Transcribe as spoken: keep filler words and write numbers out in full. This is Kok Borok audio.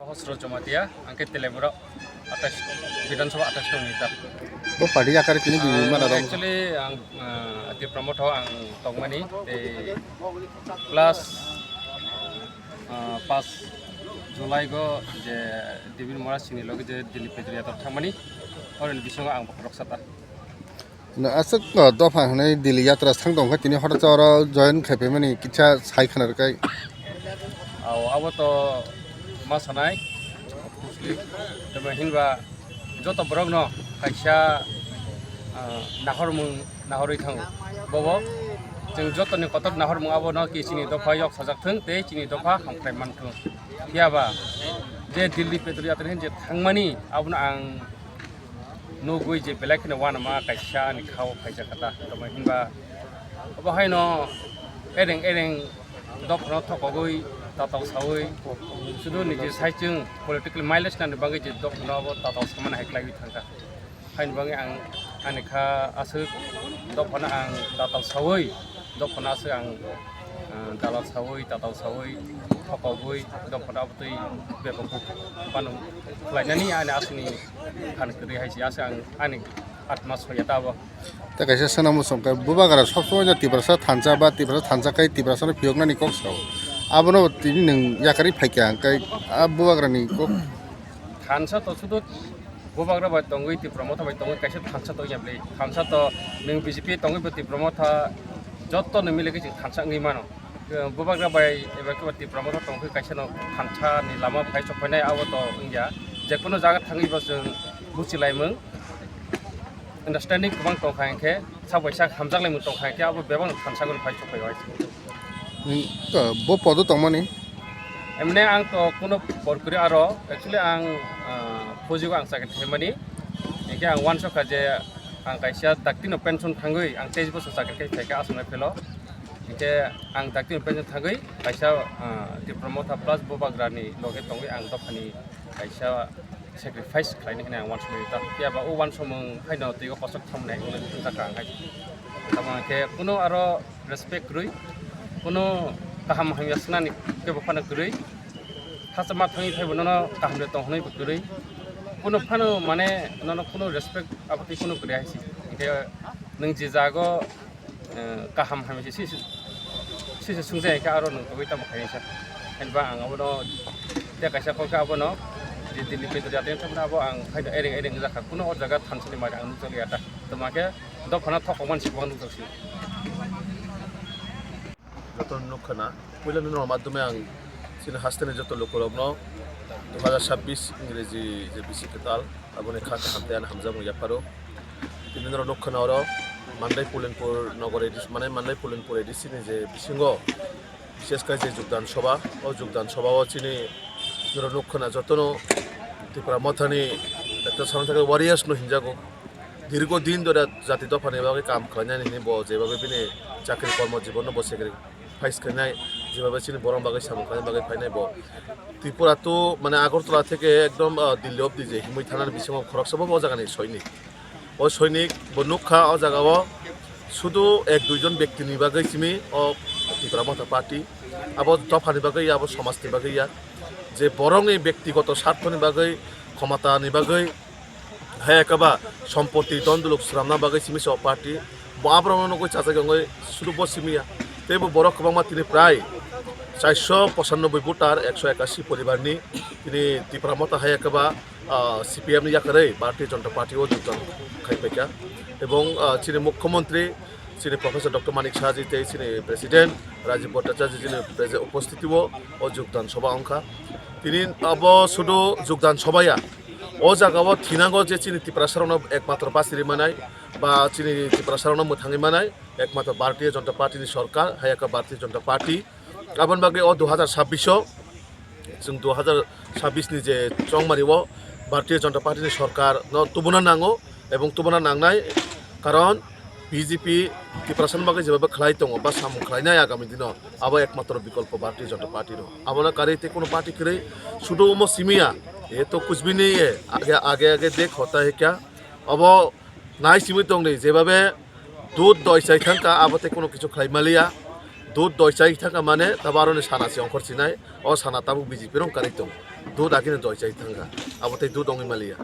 Hosro Jamatia, ang khe Telebura atais, Bidhan Sabha atais nong ni ta. Bo party yakari tini bini Ah, mana rong. Actually, ang, ah, Tipra Motha ang tongmani, tei plus, ah, pas July go je Debir Mora sini logi je Dilip Petri ator thangmani, oren bisingo ang bokhorok sata. No, aswk no dopha hwnwi Delhi yatra thang tong kha, tini horo choro join khai phaimani kisa sai khna rwkai. Ao, abo to ma sanai, tamo hinba joto borok no kaisa, ah, nahormung nahorwi thango. Bobo chwng joto ni kotor nahormung abo no ki chini dopha yok sajak thung tei chini dopha hamkrai man thung. Phiya ba je Delhi Petri yatra hin je thangmani abo no ang nugwi je belai kheno uanama kaisa ani khao phaijak kha ta. Tamo hinba obo haino ereng ereng dophano thokogwi tatau saui sudu niji saichung political mileage nani bagwi je dophano abo tatau samani hai khlaiwi thangkha. Haini bagwi ang ani kha aswk dophano ang tatau saui dophano aswk ang, ah, dalal saui, tatau saui, thokogwi, dophano abotwi bebak buk bano khlainani ani aswkni phan kwrwi hai se aswk ang ani atma soya ta abo. Tei kaisa swnamwi song khe bubagra sob somoi no Tiprasa thansa ba Tiprasa thansa khai Tiprasano phiyoknani kok sao. Abono tini nwng yakarwi phaikha hwnkhe a bubagrani kok. Thansa to sudu Bubagra bai tongwi Tipra Motha bai tongwi kaisa thansa tongya bwle. Thansa to nwng B J P tongwi bo Tipra Motha joto no milikhe chwng thansa wngwi mano. Bubagra bai eba khe Tipra Motha tongkhe kaisa no thansa ni lama phai chokphainai abo to wngya. Jekunu jaga thangwi bo chwng buchilaimung, understanding kwbang tongkha hwnkhe sak bai sak hamjaklaimung tongkha hwnkhe abo bebak no thansa gwnwi phai chokphai bai. Nwng to bo podo tongmani? Emne ang to kuno por kwrwi aro, actually ang, ah, phujigo ang chakri khaimani. Hinkhe ang uansukha je ang kaisa daktino pension thangwi ang teis bosor chakri khai phaikha Assam rifle-o. Hinkhe ang daktino pension thangwi kaisa, ah, Tipra Motha plus Bubagrani loge tongwi ang dophani kaisa sacrifice khlaini hwnwi ang uansukmani ta. Phiya ba o uansukmung haino twigo kosok thangmani wngjakha ang hai. Tamo khe kuno aro respect kwrwi, kuno kaham hamya swnani kebo phano kwrwi, hachama thangwi phaibo nono kaham de tong hwnwi bo kwrwi, kuno phano mane nono kuno respect abo twi kuno kwrwi hai se. Hinkhe nwng je jago, eh, kaham hamya se, se, se, se sungja hinkhe aro nwng togwi tamo khainai sa. Hainba ang abono tei kaisa kok khe abono je Delhi Petri yatra thangmani abo ang phaino ereng ereng jakha, kuno o jaga thansani mari ang nukjakliya ta. Tamo khe dophano thokokmani se kwbang nukjak sio. Joto nukha na, puila nini maddhome ang chini hasteni joto lukurokno dui hazar chabbish Ingreji je bisi kwtal, aboni kha kaham tei ani hamjakmung yapharo. Tini norok nukha na oro Mandai Pulenpur Nogor A D C, mane Mandai Pulenpur A D C ni je bisingo bishesh khe je Jogdan Sabha, o Jogdan Sabha o chini norok nukha na jotono Tipra Mothani ekta sana thangwi warriors no hinjago. Dirgo din dhore jati dophani bagwi kam khlainani hwnwi bo jebhabe bini chakri kormo jibonno bo sacrifice khlainai, jebhabe chini borokni bagwi samung khlaina bagwi phainai bo. Tripura to mane Agartala theke ekdom, ah, Delhi obdi je himwi thanani bisingo khoroksabo bo jagani soinik. O soinik bo nukha o jagao sudu ek dui jon bektini bagwi simi o Tipra Motha Party. Abo dophani bagwi ya, abo somajni bagwi ya. Je borokni bektigoto sarthoni bagwi, khomatani bagwi, hai ekaba sompoti don duluk swnamna bagwi simi se o party. Bo aborokno nugwi chajak wngwi sudu bo simi ya. Tei bo borok kwbangma tini prai chairso pochannobboi voter, ekso ekasi poribarni tini Tipra Motha hai ekaba, ah, C P M ni yakarwi Bharatiya Janata Party o jogdan khai paikha. Ebong, ah, chini Mukhyamantri, chini Professor Doctor Manik Saha ji tei chini President Rajib Bhattacharya ji ni prese-, upostiti o, o jogdan sabha wngkha. Tini abo sudu jogdan sabha ya. O jaga o thinango je chini Tiprasa rokno ekmatro bachiri manai ba chini Tiprasa rokno mwthangwi manai ekmatro Bharatiya Janata Party ni sorkar, hai ekha Bharatiya Janata Party. Aboni bagwi o dui hazar chabbish o, chwng dui hazar chabbish ni je chongmari o Bharatiya Janata Party ni sorkar no tubuna nango ebong tubuna nangnai, karon B J P Tiprasa ni bagwi jeba khlai tongo ba samung khlainai agami dino. Abo ekmatro bikolpo Bharatiya Janata Party no. Abono karwi tei kono party kwrwi sudu omo simiya. Ye to kuch bhi nahi hai. Age, age, age dekh hota hai kya. Abo nai simi tongdi, jebhabe dud doi chai thangkha, abo tei kono kichu khlai maliya. Dud doi chai thangkha mane tabo aroni sana se ongkhor sinai. O sana tabuk B J P rong karwi tong. Dud agini doi chai thangkha. Abo tei dud wngwi maliya.